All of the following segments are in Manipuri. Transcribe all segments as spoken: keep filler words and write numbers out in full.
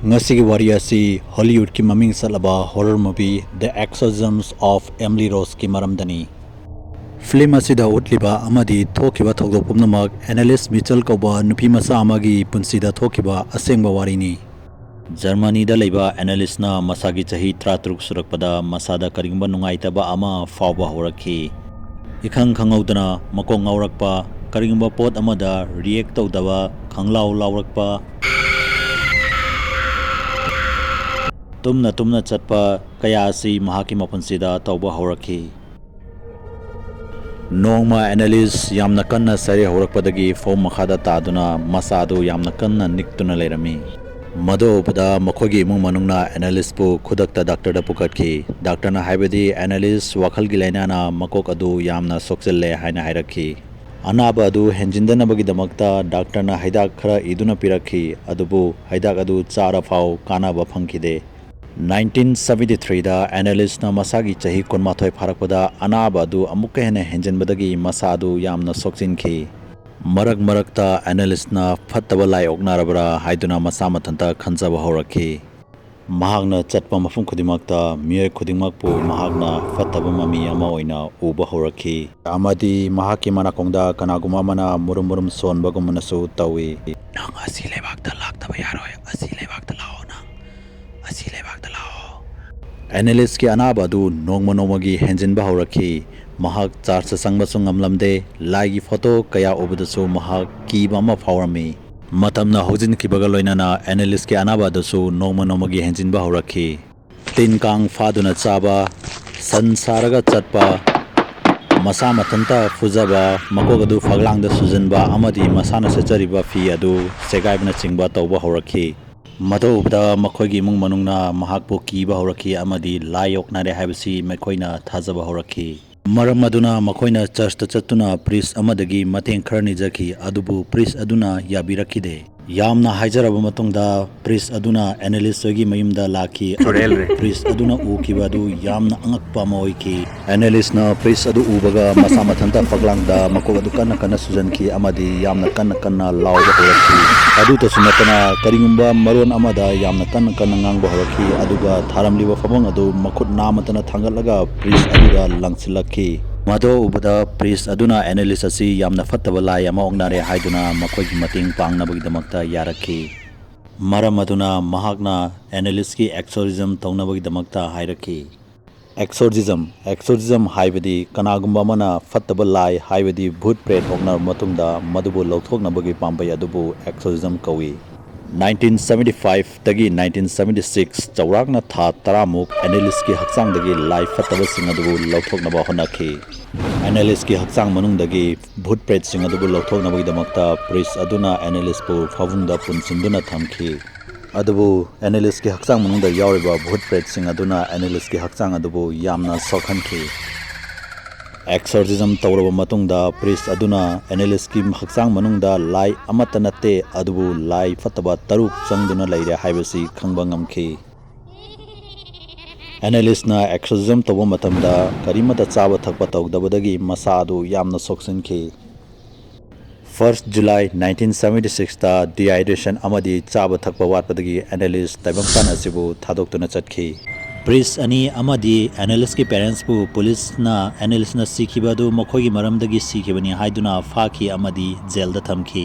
ꯉꯁꯤꯒꯤ ꯋꯥꯔꯤ ꯑꯁꯤ ꯍꯣꯂꯤꯋꯨꯗꯀꯤ ꯃꯃꯤꯡ ꯆꯠꯂꯕ horror movie The Exorcisms of Emily Roseꯀꯤ ꯃꯔꯝꯗꯅꯤ꯫ ꯐꯤꯂꯝ ꯑꯁꯤꯗ ꯎꯠꯂꯤꯕ ꯑꯃꯗꯤ ꯊꯣꯛꯈꯤꯕ ꯊꯧꯗꯣꯛ ꯄꯨꯝꯅꯃꯛ Anneliese Mitchell ꯀꯧꯕ ꯅꯨꯄꯤ ꯃꯆꯥ ꯑꯃꯒꯤ ꯄꯨꯟꯁꯤꯗ ꯊꯣꯛꯈꯤꯕ ꯑꯁꯦꯡꯕ ꯋꯥꯔꯤꯅꯤ꯫ ꯖꯔꯃꯅꯤꯗ ꯂꯩꯕ Annelieseꯅ ꯃꯁꯥꯒꯤ ꯆꯍꯤ ꯇꯔꯥꯇꯔꯨꯛ ꯁꯨꯔꯛꯄꯗ ꯃꯁꯥꯗ ꯀꯔꯤꯒꯨꯝꯕ ꯅꯨꯡꯉꯥꯏꯇꯕ ꯑꯃ ꯐꯥꯎꯕ ꯍꯧꯔꯛꯈꯤ꯫ ꯏꯈꯪ ꯈꯪꯍꯧꯗꯅ ꯃꯀꯣꯛ ꯉꯥꯎꯔꯛꯄ, ꯀꯔꯤꯒꯨꯝꯕ ꯄꯣꯠ ꯑꯃꯗ react ꯇꯧꯗꯕ, ꯈꯪꯂꯥꯎ ꯂꯥꯎꯔꯛꯄ, ꯇꯨꯝꯅ ꯇꯨꯝꯅ ꯆꯠꯄ ꯀꯌꯥ ꯑꯁꯤ ꯃꯍꯥꯛꯀꯤ ꯃꯄꯨꯟꯁꯤꯗ ꯇꯧꯕ ꯍꯧꯔꯛꯈꯤ꯫ ꯅꯣꯡꯃ Anneliese ꯌꯥꯝꯅ ꯀꯟꯅ ꯆꯩꯔꯦ ꯍꯧꯔꯛꯄꯗꯒꯤ ꯐꯧ ꯃꯈꯥꯗ ꯇꯥꯗꯨꯅ ꯃꯆꯥꯗꯨ ꯌꯥꯝꯅ ꯀꯟꯅ ꯅꯤꯛꯇꯨꯅ ꯂꯩꯔꯝꯃꯤ꯫ ꯃꯗꯨ ꯎꯕꯗ ꯃꯈꯣꯏꯒꯤ ꯏꯃꯨꯡ ꯃꯅꯨꯡꯅ Annelieseꯄꯨ ꯈꯨꯗꯛꯇ ꯗꯥꯛꯇꯔꯗ ꯄꯨꯈꯠꯈꯤ꯫ ꯗꯥꯛꯇꯔꯅ ꯍꯥꯏꯕꯗꯤ Anneliese ꯋꯥꯈꯜꯒꯤ ꯂꯥꯏꯅꯥꯅ ꯃꯀꯣꯛ ꯑꯗꯨ ꯌꯥꯝꯅ ꯁꯣꯛꯆꯤꯜꯂꯦ ꯍꯥꯏꯅ ꯍꯥꯏꯔꯛꯈꯤ꯫ ꯑꯅꯥꯕ ꯑꯗꯨ ꯍꯦꯟꯖꯤꯟꯗꯅꯕꯒꯤꯗꯃꯛꯇ ꯗꯥꯛꯇꯔꯅ ꯍꯤꯗꯥꯛ ꯈꯔ ꯏꯗꯨꯅ ꯄꯤꯔꯛꯈꯤ, ꯑꯗꯨꯕꯨ ꯍꯤꯗꯥꯛ ꯑꯗꯨ ꯆꯥꯔ ꯐꯥꯎ ꯀꯥꯟꯅꯕ ꯐꯪꯈꯤꯗꯦ꯫ ꯅꯥꯏꯟꯇꯤꯟ ꯁꯕꯦꯟꯇꯤ ꯊ꯭ꯔꯤꯗ Annelieseꯅ ꯃꯁꯥꯒꯤ ꯆꯍꯤ ꯀꯨꯟꯃꯥꯊꯣꯏ ꯐꯥꯔꯛꯄꯗ ꯑꯅꯥꯕ ꯑꯗꯨ ꯑꯃꯨꯛꯀ ꯍꯦꯟꯅ ꯍꯦꯟꯖꯤꯟꯕꯗꯒꯤ ꯃꯁꯥ ꯑꯗꯨ ꯌꯥꯝꯅ ꯁꯣꯛꯆꯤꯟꯈꯤ꯫ ꯃꯔꯛ ꯃꯔꯛꯇ Annelieseꯅ ꯐꯠꯇꯕ ꯂꯥꯏ ꯑꯣꯛꯅꯔꯕ꯭ꯔꯥ ꯍꯥꯏꯗꯨꯅ ꯃꯁꯥ ꯃꯊꯟꯇ ꯈꯟꯖꯕ ꯍꯧꯔꯛꯈꯤ꯫ ꯃꯍꯥꯛꯅ ꯆꯠꯄ ꯃꯐꯝ ꯈꯨꯗꯤꯡꯃꯛꯇ ꯃꯤꯑꯣꯏ ꯈꯨꯗꯤꯡꯃꯛꯄꯨ ꯃꯍꯥꯛꯅ ꯐꯠꯇꯕ ꯃꯃꯤ ꯑꯃ ꯑꯣꯏꯅ ꯎꯕ ꯍꯧꯔꯛꯈꯤ꯫ ꯑꯃꯗꯤ ꯃꯍꯥꯛꯀꯤ ꯃꯅꯥꯀꯣꯡꯗ ꯀꯅꯥꯒꯨꯝꯕ ꯑꯃꯅ ꯃꯨꯔꯨꯝ ꯃꯨꯔꯨꯝ ꯁꯣꯟꯕꯒꯨꯝꯅꯁꯨ ꯇꯧꯏ꯫ "ꯅꯪ ꯑꯁꯤ ꯂꯩꯕꯥꯛꯇ ꯂꯥꯛꯇꯕ ꯌꯥꯔꯣꯏ, ꯑꯁꯤ ꯂꯩꯕꯥꯛꯇ ꯂꯥꯛꯑꯣ, ꯅꯪ ꯑꯁꯤ ꯂꯩꯕꯥꯛꯇ ꯂꯥꯛꯑꯣ"꯫ Annelieseꯀꯤ ꯑꯅꯥꯕ ꯑꯗꯨ ꯅꯣꯡꯃ ꯅꯣꯡꯃꯒꯤ ꯍꯦꯟꯖꯤꯟꯕ ꯍꯧꯔꯛꯈꯤ꯫ ꯃꯍꯥꯛ ꯆꯔꯆꯇ ꯆꯪꯕꯁꯨ ꯉꯝꯂꯝꯗꯦ, ꯂꯥꯏꯒꯤ ꯐꯣꯇꯣ ꯀꯌꯥ ꯎꯕꯗꯁꯨ ꯃꯍꯥꯛ ꯀꯤꯕ ꯑꯃ ꯐꯥꯎꯔꯝꯃꯤ꯫ ꯃꯇꯝꯅ ꯍꯧꯖꯤꯟꯈꯤꯕꯒ ꯂꯣꯏꯅꯅ Annelieseꯀꯤ ꯑꯅꯥꯕ ꯑꯗꯨꯁꯨ ꯅꯣꯡꯃ ꯅꯣꯡꯃꯒꯤ ꯍꯦꯟꯖꯤꯟꯕ ꯍꯧꯔꯛꯈꯤ꯫ ꯇꯤꯟ ꯀꯥꯡ ꯐꯥꯗꯨꯅ ꯆꯥꯕ, ꯁꯟ ꯁꯥꯔꯒ ꯆꯠꯄ, ꯃꯁꯥ ꯃꯊꯟꯇ ꯐꯨꯖꯕ, ꯃꯀꯣꯛ ꯑꯗꯨ ꯐꯛꯂꯥꯡꯗ ꯁꯨꯖꯟꯕ ꯑꯃꯗꯤ ꯃꯁꯥꯅ ꯁꯦꯠꯆꯔꯤꯕ ꯐꯤ ꯑꯗꯨ ꯁꯦꯒꯥꯏꯕꯅꯆꯤꯡꯕ ꯇꯧꯕ ꯍꯧꯔꯛꯈꯤ꯫ ꯃꯗꯨ ꯎꯕꯗ ꯃꯈꯣꯏꯒꯤ ꯏꯃꯨꯡ ꯃꯅꯨꯡꯅ ꯃꯍꯥꯛꯄꯨ ꯀꯤꯕ ꯍꯧꯔꯛꯈꯤ ꯑꯃꯗꯤ ꯂꯥꯏ ꯑꯣꯛꯅꯔꯦ ꯍꯥꯏꯕꯁꯤ ꯃꯈꯣꯏꯅ ꯊꯥꯖꯕ ꯍꯧꯔꯛꯈꯤ꯫ ꯃꯔꯝ ꯑꯗꯨꯅ ꯃꯈꯣꯏꯅ ꯆꯔꯆꯇ ꯆꯠꯇꯨꯅ ꯄ꯭ꯔꯤꯁ ꯑꯃꯗꯒꯤ ꯃꯇꯦꯡ ꯈꯔ ꯅꯤꯖꯈꯤ, ꯑꯗꯨꯕꯨ ꯄ꯭ꯔꯤꯁ ꯑꯗꯨꯅ ꯌꯥꯕꯤꯔꯛꯈꯤꯗꯦ꯫ ꯌꯥꯝꯅ ꯍꯥꯏꯖꯔꯕ ꯃꯇꯨꯡꯗ, ꯄ꯭ꯔꯤꯁ ꯑꯗꯨꯅ ꯑꯦꯅꯥꯂꯤꯁ ꯍꯣꯏꯒꯤ ꯃꯌꯨꯝꯗ ꯂꯥꯛꯈꯤ꯫ ꯄ꯭ꯔꯤꯁ ꯑꯗꯨꯅ ꯎꯈꯤꯕ ꯑꯗꯨ ꯌꯥꯝꯅ ꯑꯉꯛꯄ ꯑꯃ ꯑꯣꯏꯈꯤ꯫ ꯑꯦꯅꯥꯂꯤꯁꯅ ꯄ꯭ꯔꯤꯁ ꯑꯗꯨ ꯎꯕꯒ ꯃꯁꯥ ꯃꯊꯟꯇ ꯐꯛꯂꯥꯡꯗ ꯃꯀꯣꯛ ꯑꯗꯨ ꯀꯟꯅ ꯀꯟꯅ ꯁꯨꯖꯟꯈꯤ ꯑꯃꯗꯤ ꯌꯥꯝꯅ ꯀꯟꯅ ꯀꯟꯅ ꯂꯥꯎꯕ ꯍꯧꯔꯛꯈꯤ꯫ ꯑꯗꯨꯇꯁꯨ ꯅꯠꯇꯅ, ꯀꯔꯤꯒꯨꯝꯕ ꯃꯔꯣꯟ ꯑꯃꯗ ꯌꯥꯝꯅ ꯀꯟꯅ ꯀꯟꯅ ꯉꯥꯡꯕ ꯍꯧꯔꯛꯈꯤ, ꯑꯗꯨꯒ ꯊꯥꯔꯝꯂꯤꯕ ꯐꯃꯨꯡ ꯑꯗꯨ ꯃꯈꯨꯠ ꯅꯥꯃꯇꯅ ꯊꯥꯡꯒꯠꯂꯒ ꯄ꯭ꯔꯤꯁ ꯑꯗꯨꯗ ꯂꯪꯁꯤꯜꯂꯛꯈꯤ꯫ ꯃꯗꯨ ꯎꯕꯗ ꯄ꯭ꯔꯤꯁ ꯑꯗꯨꯅ ꯑꯦꯅꯥꯂꯤꯁ ꯑꯁꯤ ꯌꯥꯝꯅ ꯐꯠꯇꯕ ꯂꯥꯏ ꯑꯃ ꯑꯣꯛꯅꯔꯦ ꯍꯥꯏꯗꯨꯅ ꯃꯈꯣꯏꯒꯤ ꯃꯇꯦꯡ ꯄꯥꯡꯅꯕꯒꯤꯗꯃꯛꯇ ꯌꯥꯔꯛꯈꯤ꯫ ꯃꯔꯝ ꯑꯗꯨꯅ ꯃꯍꯥꯛꯅ ꯑꯦꯅꯥꯂꯤꯁꯀꯤ ꯑꯦꯛꯁꯣꯔꯁꯤꯖꯝ ꯇꯧꯅꯕꯒꯤꯗꯃꯛꯇ ꯍꯥꯏꯔꯛꯈꯤ꯫ ꯑꯦꯛꯁꯣꯔꯁꯤꯖꯝ, ꯑꯦꯛꯁꯣꯔꯁꯤꯖꯝ ꯍꯥꯏꯕꯗꯤ ꯀꯅꯥꯒꯨꯝꯕ ꯑꯃꯅ ꯐꯠꯇꯕ ꯂꯥꯏ, ꯍꯥꯏꯕꯗꯤ ꯚꯨꯠ ꯄ꯭ꯔꯦꯠ ꯑꯣꯛꯅꯔꯕ ꯃꯇꯨꯡꯗ ꯃꯗꯨꯕꯨ ꯂꯧꯊꯣꯛꯅꯕꯒꯤ ꯄꯥꯝꯕꯩ ꯑꯗꯨꯕꯨ ꯑꯦꯛꯁꯣꯔꯁꯤꯖꯝ ꯀꯧꯏ꯫ ꯅꯥꯏꯟꯇꯤꯟ ꯁꯕꯦꯟꯇꯤ ꯐꯥꯏꯚꯇꯒꯤ ꯅꯥꯏꯟꯇꯤꯟ ꯁꯕꯦꯟꯇꯤ ꯁꯤꯛꯁ ꯆꯥꯎꯔꯥꯛꯅ ꯊꯥ ꯇꯔꯥꯃꯨꯛ ꯑꯦꯅꯥꯂꯤꯁꯀꯤ ꯍꯛꯆꯥꯡꯗꯒꯤ ꯂꯥꯏ ꯐꯠꯇꯕꯁꯤꯡ ꯑꯗꯨꯕꯨ ꯂꯧꯊꯣꯛꯅꯕ ꯍꯣꯠꯅꯈꯤ꯫ ꯑꯦꯅꯥꯂꯤꯁꯀꯤ ꯍꯛꯆꯥꯡ ꯃꯅꯨꯡꯗꯒꯤ ꯚꯨꯠ ꯄ꯭ꯔꯦꯠꯁꯤꯡ ꯑꯗꯨꯕꯨ ꯂꯧꯊꯣꯛꯅꯕꯒꯤꯗꯃꯛꯇ ꯄ꯭ꯔꯤꯁ ꯑꯗꯨꯅ ꯑꯦꯅꯥꯂꯤꯁꯄꯨ ꯐꯃꯨꯡꯗ ꯄꯨꯟꯁꯤꯟꯗꯨꯅ ꯊꯝꯈꯤ꯫ ꯑꯗꯨꯕꯨ ꯑꯦꯅꯥꯂꯤꯁꯀꯤ ꯍꯛꯆꯥꯡ ꯃꯅꯨꯡꯗ ꯌꯥꯎꯔꯤꯕ ꯚꯨꯠ ꯄ꯭ꯔꯦꯠꯁꯤꯡ ꯑꯗꯨꯅ ꯑꯦꯅꯥꯂꯤꯁꯀꯤ ꯍꯛꯆꯥꯡ ꯑꯗꯨꯕꯨ ꯌꯥꯝꯅ ꯁꯣꯛꯍꯟꯈꯤ꯫ ꯑꯦꯛꯁꯣꯔꯁꯤꯖꯝ ꯇꯧꯔꯕ ꯃꯇꯨꯡꯗ ꯄ꯭ꯔꯤꯁ ꯑꯗꯨꯅ ꯑꯦꯅꯥꯂꯤꯁꯀꯤ ꯍꯛꯆꯥꯡ ꯃꯅꯨꯡꯗ ꯂꯥꯏ ꯑꯃꯠꯇ ꯅꯠꯇꯦ, ꯑꯗꯨꯕꯨ ꯂꯥꯏ ꯐꯠꯇꯕ ꯇꯔꯨꯛ ꯆꯪꯗꯨꯅ ꯂꯩꯔꯦ ꯍꯥꯏꯕꯁꯤ ꯈꯪꯕ ꯉꯝꯈꯤ꯫ ꯑꯦꯅꯥꯂꯤꯁꯅ ꯑꯦꯛꯁꯣꯔꯁꯤꯖꯝ ꯇꯧꯕ ꯃꯇꯝꯗ ꯀꯔꯤꯃꯠꯇ ꯆꯥꯕ ꯊꯛꯄ ꯇꯧꯗꯕꯗꯒꯤ ꯃꯁꯥ ꯑꯗꯨ ꯌꯥꯝꯅ ꯁꯣꯛꯆꯤꯟꯈꯤ꯫ ꯐꯥꯔꯁ ꯖꯨꯂꯥꯏ ꯅꯥꯏꯟꯇꯤꯟ ꯁꯕꯦꯟꯇꯤ ꯁꯤꯛꯁꯇ ꯗꯤꯍꯥꯏꯗ꯭ꯔꯦꯁꯟ ꯑꯃꯗꯤ ꯆꯥꯕ ꯊꯛꯄ ꯋꯥꯠꯄꯗꯒꯤ ꯑꯦꯅꯥꯂꯤꯁ ꯇꯥꯏꯕꯪꯄꯥꯟ ꯑꯁꯤꯕꯨ ꯊꯥꯗꯣꯛꯇꯨꯅ ꯆꯠꯈꯤ꯫ ꯄ꯭ꯔꯤꯁ ꯑꯅꯤ ꯑꯃꯗꯤ ꯑꯦꯅꯥꯂꯤꯁꯀꯤ ꯄꯦꯔꯦꯟꯁꯄꯨ ꯄꯨꯂꯤꯁꯅ ꯑꯦꯅꯥꯂꯤꯁꯅ ꯁꯤꯈꯤꯕ ꯑꯗꯨ ꯃꯈꯣꯏꯒꯤ ꯃꯔꯝꯗꯒꯤ ꯁꯤꯈꯤꯕꯅꯤ ꯍꯥꯏꯗꯨꯅ ꯐꯥꯈꯤ ꯑꯃꯗꯤ ꯖꯦꯜꯗ ꯊꯝꯈꯤ꯫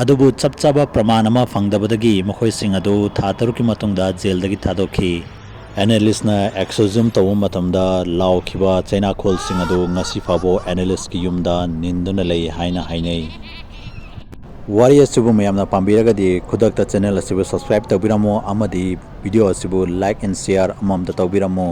ꯑꯗꯨꯕꯨ ꯆꯞ ꯆꯥꯕ ꯄ꯭ꯔꯃꯥꯟ ꯑꯃ ꯐꯪꯗꯕꯗꯒꯤ ꯃꯈꯣꯏꯁꯤꯡ ꯑꯗꯨ ꯊꯥ ꯇꯔꯨꯛꯀꯤ ꯃꯇꯨꯡꯗ ꯖꯦꯜꯗꯒꯤ ꯊꯥꯗꯣꯛꯈꯤ꯫ ꯑꯦꯅꯥꯂꯤꯁꯅ ꯑꯦꯛꯁꯣꯔꯁꯤꯖꯝ ꯇꯧꯕ ꯃꯇꯝꯗ ꯂꯥꯎꯈꯤꯕ ꯆꯩꯅꯥꯈꯣꯜꯁꯤꯡ ꯑꯗꯨ ꯉꯁꯤ ꯐꯥꯎꯕ ꯑꯦꯅꯥꯂꯤꯁꯀꯤ ꯌꯨꯝꯗ ꯅꯤꯟꯗꯨꯅ ꯂꯩ ꯍꯥꯏꯅ ꯍꯥꯏꯅꯩ꯫ ꯋꯥꯔꯤ ꯑꯁꯤꯕꯨ ꯃꯌꯥꯝꯅ ꯄꯥꯝꯕꯤꯔꯒꯗꯤ ꯈꯨꯗꯛꯇ ꯆꯦꯅꯦꯜ ꯑꯁꯤꯕꯨ ꯁꯕꯁꯀ꯭ꯔꯥꯏꯕ ꯇꯧꯕꯤꯔꯝꯃꯨ ꯑꯃꯗꯤ ꯚꯤꯗꯤꯑꯣ ꯑꯁꯤꯕꯨ ꯂꯥꯏꯛ ꯑꯦꯟ ꯁꯤꯌꯥꯔ ꯑꯃꯃꯝꯇ ꯇꯧꯕꯤꯔꯝꯃꯨ꯫